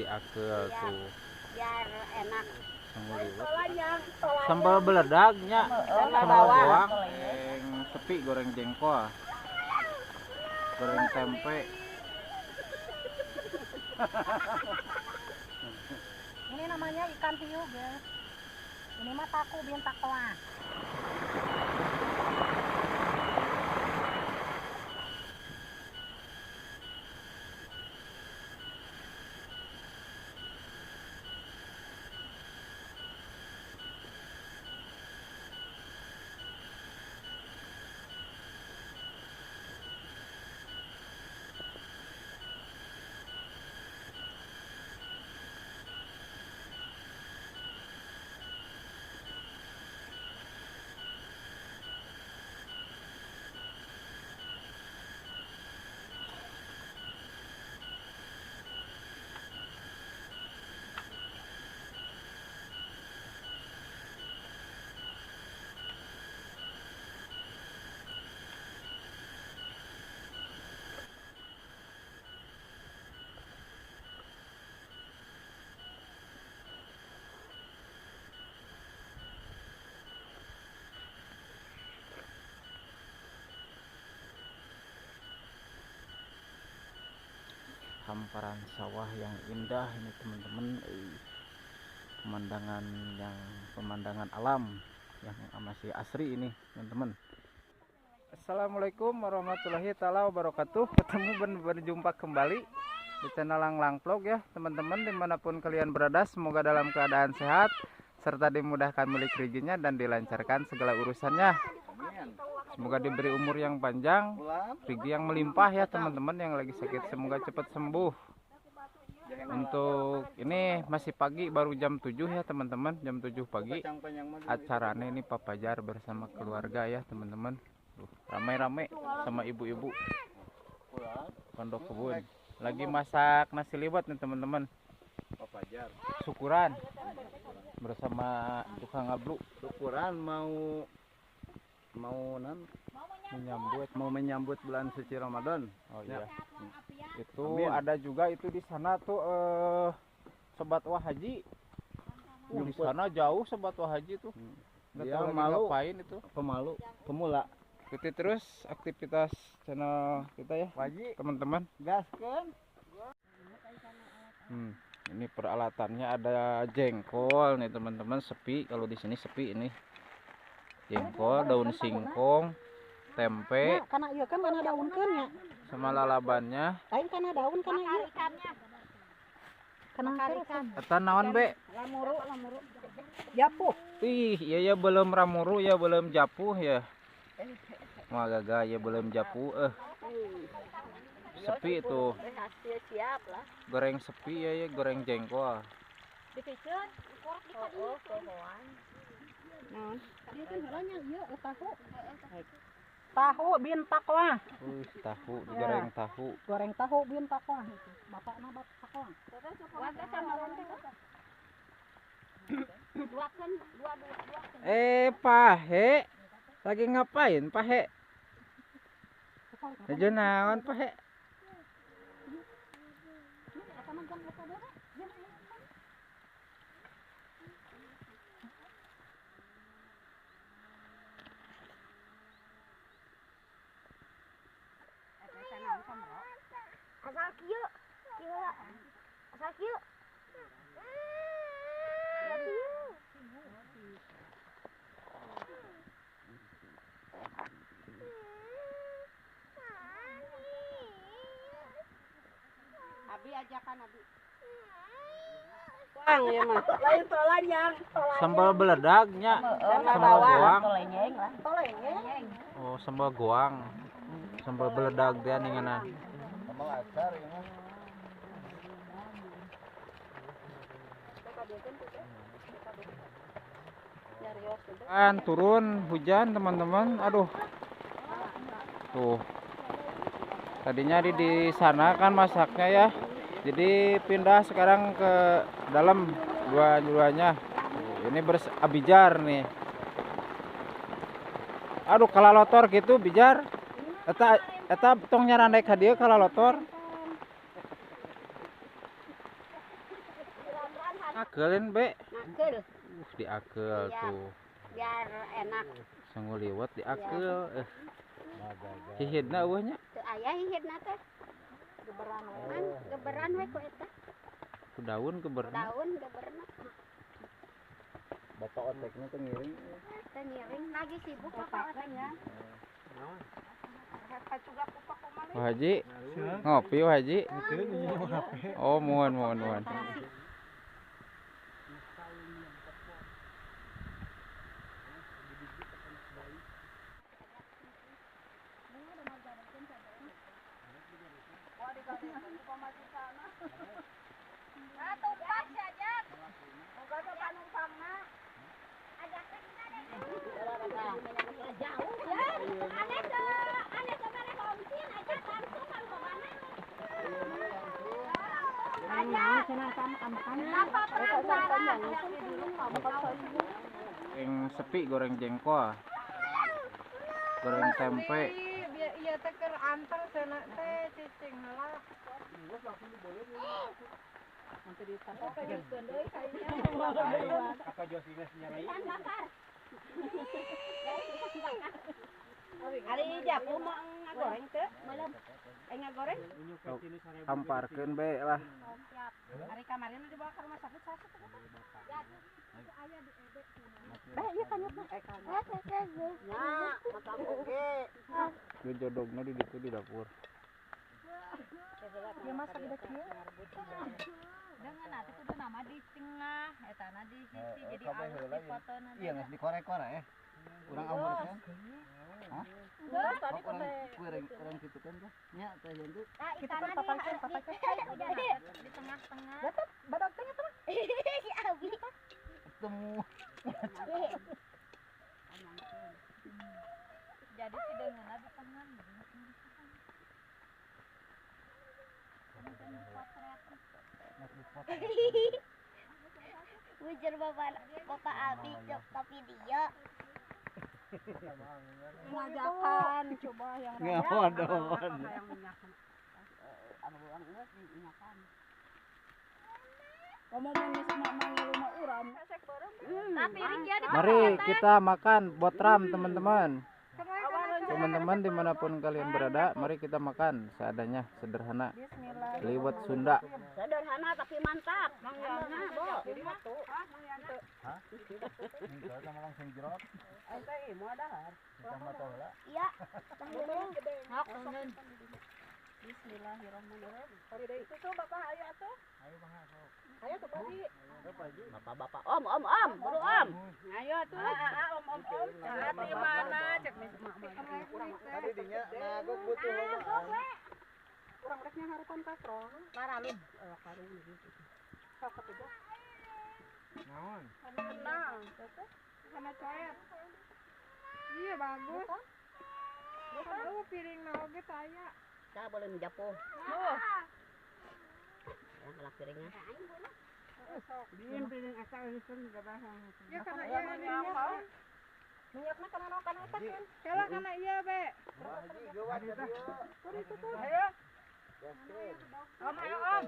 Diakeul tuh. Biar enak. Sambal beledagnya, sambal bawang, goreng sepi, goreng jengkol, goreng tempe. Ini namanya ikan hiu, guys. Ini mah taku bin takwa. Hamparan sawah yang indah ini teman-teman, pemandangan alam yang masih asri ini teman-teman. Assalamualaikum warahmatullahi taala wabarakatuh. Ketemu berjumpa kembali di channel Langlang Vlog ya teman-teman, dimanapun kalian berada, semoga dalam keadaan sehat serta dimudahkan milik rezekinya dan dilancarkan segala urusannya. Semoga diberi umur yang panjang, rezeki yang melimpah ya teman-teman. Yang lagi sakit semoga cepat sembuh. Untuk ini masih pagi, baru jam 7 ya teman-teman, jam 7 pagi. Acaranya ini papajar bersama keluarga ya teman-teman. Ramai-ramai sama ibu-ibu pondok kebun. Lagi masak nasi liwet nih teman-teman. Syukuran bersama tukang ngablu. Syukuran mau menyambut bulan suci Ramadan. Oh iya. Itu amin. Ada juga itu di sana tuh Sobat Wahaji. Di sana jauh Sobat Wahaji tuh. Nggak tahu malu ngapain itu. Pemalu, pemula. Ikuti terus aktivitas channel kita ya, teman-teman. Gaskeun. Ini peralatannya ada jengkol nih teman-teman, sepi kalau di sini sepi ini. Jengkol, daun singkong, tempe, ya, karena iya kan karena daun kan ya, sama lalabannya. Lain karena daun karena iya. Karena ikan. Eta naon be? Lamuru, lamuru. Japuh. Ih, iya ya belum ramuru ya belum japuh ya. Wah gagal ya belum japuh Sepi itu. Siap lah. Goreng sepi ya ya goreng jengkol. Dipikeun, oh, nah, dia kan halanya ieu tahu. Tahu bin takwa. Tahu digoreng ya. Tahu. Goreng tahu bin takwa. Bapakna bap takwa. Pahe. Lagi ngapain, Pahe? Aja naon, Pahe? Asal kieu, kieu asal kieu. Abi ajakan Abi. Bang ya mah. Lain tolanyang. Sambal beledagnya, sambal goang. Tolengeng. Oh, sambal goang. Sambal beledag dia nih. Kan turun hujan teman-teman, aduh. Tuh. Tadinya di sana kan masaknya ya. Jadi pindah sekarang ke dalam dua-duanya. Ini abijar nih. Aduh kalalotor gitu bijar. Eta tong nyarandek ka dieu kalalotor. Akelin be. Ngakel. Diakel iya, tuh. Biar enak. Sangu liwet diakel. Hihidna eueuh nya? Teu aya hihidna teh. Geberan we. Geberan we ku eta. Ku daun geberna. Daun geberna. Bapak oteknya teh ngiring. Teh ngiring lagi sibuk bapak oteknya. Pak Haji, ngopi Pak Haji. Oh, mohon mohon mohon. Goreng sepi, goreng jengkol, goreng tempe. Iya teh keur antar cenah teh cicing heula. Ari japu mau ngagoreng teu? Ngagoreng? Hamparkeun be lah. Ari kamarina dibawa ke rumah sakit sakit teh. Beh, ieu kanyutna. Ya, makan oge. Jodogna di ditu di dapur. Ya masak da kieu. Dengan nanti kudu nama di tengah, etana di sisi jadi alus di fotona. Iya, geus dikorek-korek eh. Urang amurkeun. Hah? Geus tadi kurang kurang kitu kan teh. Nya teh jantu. Nah, Kita kan papakeun papakeun di tengah-tengah. Dapat badak teh eta mah. Si Abi. Ketemu. Jadi si dengeuna di tengah. Bujur bapak Abi cok video. Ngajakan coba yang Ngadon. Yang minyakan. Anu urang geus diminyakan. Mari kita makan botram teman-teman. Teman-teman dimanapun kalian berada, mari kita makan seadanya, sederhana. Liwet Sunda. Sederhana tapi mantap. Mangga, Bo. Iya. Bismillahirrahmanirrahim. Itu Bapak ayo atuh. Ayo tuh Pak. Bapak-bapak, om, om, om, buru om. Ayo tuh. Om, om, om. Hati mana cek Tadi dinya nagok butuh loba. Urang reknya harapan patron. Paralun. Karung gitu. Sok ketiga. Naon? Tenang. Sama coet. Iya bagus. Aduh piring oge taya. Kita boleh menjapuh. Tuh. Ya, ngelak piringnya. Biin piring asal ya karena iya minyak. Minyakna kana naon kana eta kan? Kela kana ieu be. Ayo. Om, ayo om.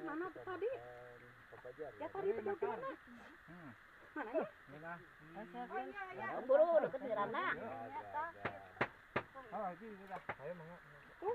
Mana tadi? Ya tadi itu mana? Mana ya? Om buru deket di rana.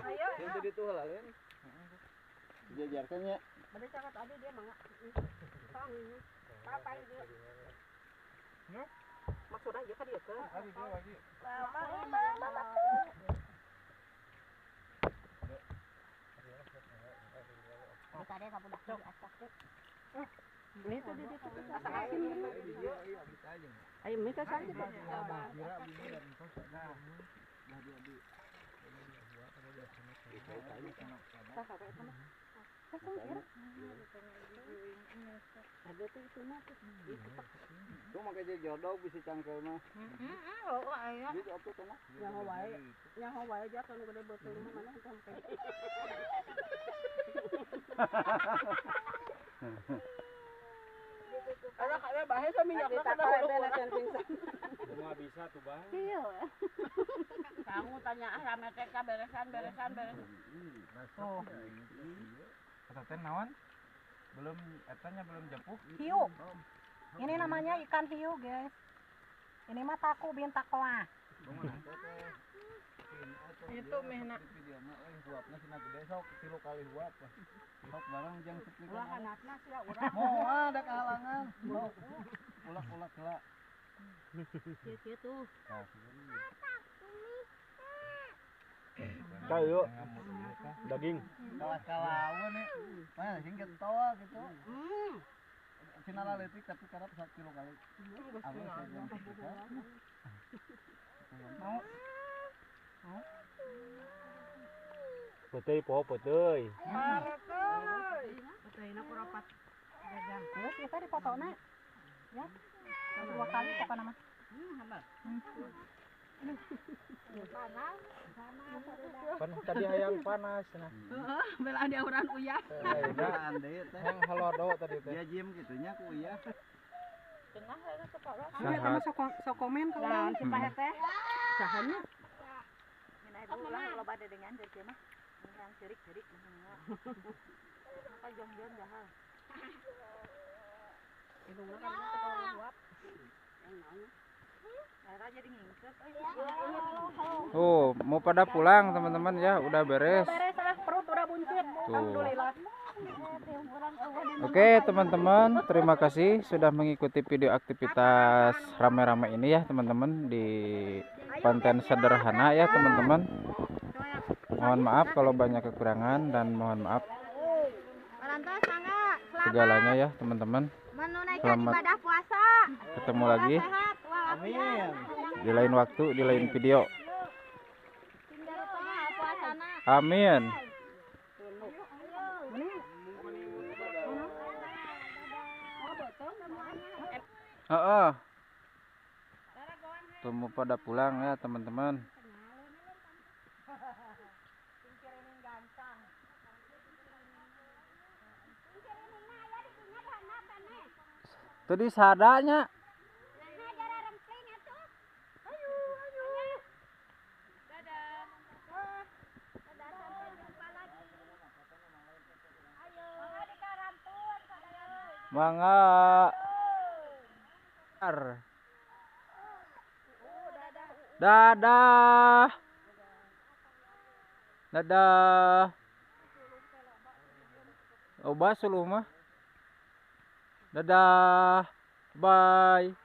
Ayo. Yang tadi tuh lain. Dijajarkan ya. Bade cakat tadi dia mangga. Tong ini. Papa ini. Maksudnya ieu ka dieu ke. Mama tuh. Kade sabudak diasak teh. Ini tuh di ditu tuh asak asin gitu. Ayo minta saja. Ada tuh itu mah tuh. Tuh make jodoh bisa cangkel mah. Heeh, oh ayo. Gitu atuh teh mah. Nyaho wae. Nyaho wae jatuh nu gede beuteung mah mana entah make. Ada kada bahe sa minyakna kada hulu. Semua bisa tuh, Bang. Iya. Kamu tanya ah rame teh ka beresan beresan beresan. Tuh. Eta teh naon? Belum etanya belum jepuk. Hiu. Ini namanya ikan hiu, guys. Ini mah taku bin takoa. Itu mehna. Huapna sina gede sok 3 kali huap. Sok barang jang seplikan. Ulah hanatna sia urang. Moal ada kehalangan. Ulak-ulak heula. Kieu tuh. Kayu daging. Kalah-kalawan nih. Mana sing getol gitu. Cina laletik tapi karap 1 kilo kali. Aku saya mau. Mau. Peteuy poho peteuy. Peuteuy kurapat dagang. Terus kita dipotona. Ya. 2 kali pokokna mah. Pan tadi hayang panas nah. Heeh, belah diauran uyah. Belaan deui teh. Hayang halodo tadi teh. Dia jim kitu nya ku uyah. Tengah eta sekolah. Eta mah sok komen ka urang si Pahe teh. Sahanya? Ulah loba dedengan dari mah. Yang cerik-cerik apa jongjon jahal. Indungna kan teh kalau huap. Oh, mau pada pulang teman-teman ya, udah beres. Beres ah, perut udah buncit. Alhamdulillah. Oke teman-teman, terima kasih sudah mengikuti video aktivitas rame-rame ini ya teman-teman di konten sederhana ya teman-teman. Mohon maaf kalau banyak kekurangan dan mohon maaf segalanya ya teman-teman. Selamat ketemu lagi di lain waktu, di lain video. Amin. Heeh. Tunggu pada pulang ya teman-teman. Tadi sadanya. Mangga. Dadah. Dadah. Oba suluh mah. Dadah. Bye.